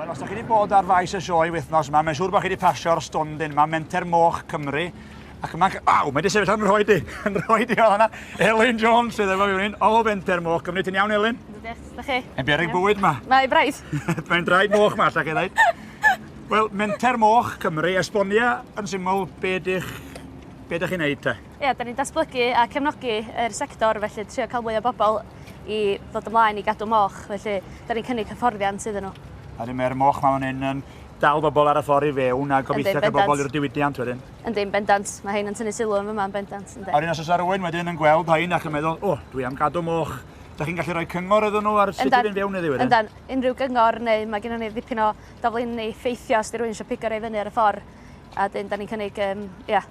Wel, os da chi wedi bod ar faes y sioe wythnos yma, mae'n siŵr bod chi wedi pasio'r stondin yma, Menter Moch Cymru. Ac yma, aw, mae wedi sefyll yn rhoi di, yn rhoi di oedd yna. Elin Jones sydd efo fi fan hyn, o Fenter Moch Cymru. Ti'n iawn, Elin? Diolch, da chi? Yn beryg bwyd ma. Mae braidd. Mae'n draed moch ma, allach chi ddeud. Wel, Menter Moch Cymru, esbonia yn syml be dych, be dych chi'n neud te? Ie, da ni'n datblygu a cefnogi yr sector, felly trio cael mwy o bobl i ddod ymlaen i gadw moch, felly da ni'n cynnig hyfforddiant iddyn nhw. A wedyn mae'r moch ma fan hyn yn dal bobl ar y ffordd i fewn a gobeithio cael bobl i'r diwydiant wedyn. Yndi, yn bendant. Mae hein yn tynnu sylw yn fyma yn bendant. Yndi. A wedyn os oes 'na rywun wedyn yn gweld rhain ac yn meddwl, o, dwi am gadw moch, da chi'n gallu rhoi cyngor iddyn nhw ar sut i fynd fewn iddi wedyn? Yndan. Unrhyw gyngor neu mae gennym ni ddipyn o daflenni ffeithiau os 'di rhywun eisiau pigo rei fyny ar y ffordd. A wedyn da ni'n cynnig um, ia,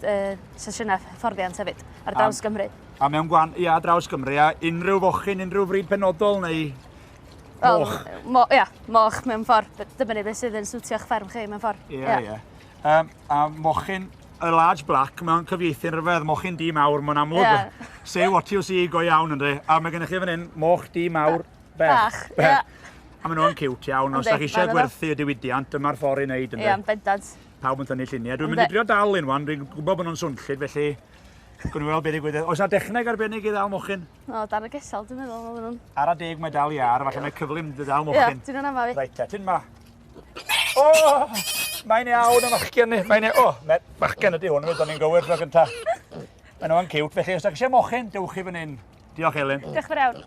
uh, sesiynau hyfforddiant hefyd ar draws Gymru. A mewn gwan, ia, ar draws Gymru, a unrhyw fochyn, unrhyw frid penodol neu moch? Well, mo, ia, moch mewn ffordd. Dibynnu beth sydd yn swtio'ch fferm chi mewn ffordd. Ie, yeah, ie. Yeah. Um, a mochyn, y large black, mewn cyfieithu'n rhyfedd, mochyn di mawr, mae'n amlwg. Yeah. Say what you see go iawn, ynddi. A mae gennych chi fan hyn, moch di mawr, bech. Bach, ie. Yeah. A maen nhw'n cute iawn, os da chi eisiau gwerthu y diwydiant, dyma'r ffordd i wneud, ynddi. Ie, yeah, bendant. Pawb yn tynnu lluniau. Dwi'n mynd i drio dal un wan, dwi'n gwybod bod nhw'n swnllyd, felly gwn i weld beth ddigwydd. Oes na dechneg arbennig i ddal mochyn? O, dan y gesel, dwi'n meddwl, oedden nhw'n... Ar a deg mae dal iar, falle mae cyflym dy dal mochyn. Ie, dwi'n yna fi. Reit te, tyn ma. O! Mae'n iawn y machgen ni. Mae'n iawn. O, mae bachgen ydy hwn, o'n i'n gywir tro gynta. Mae nhw'n cute, felly os da chi eisiau mochyn, dewch i fan hyn. Diolch, Elin. Diolch yn fawr iawn.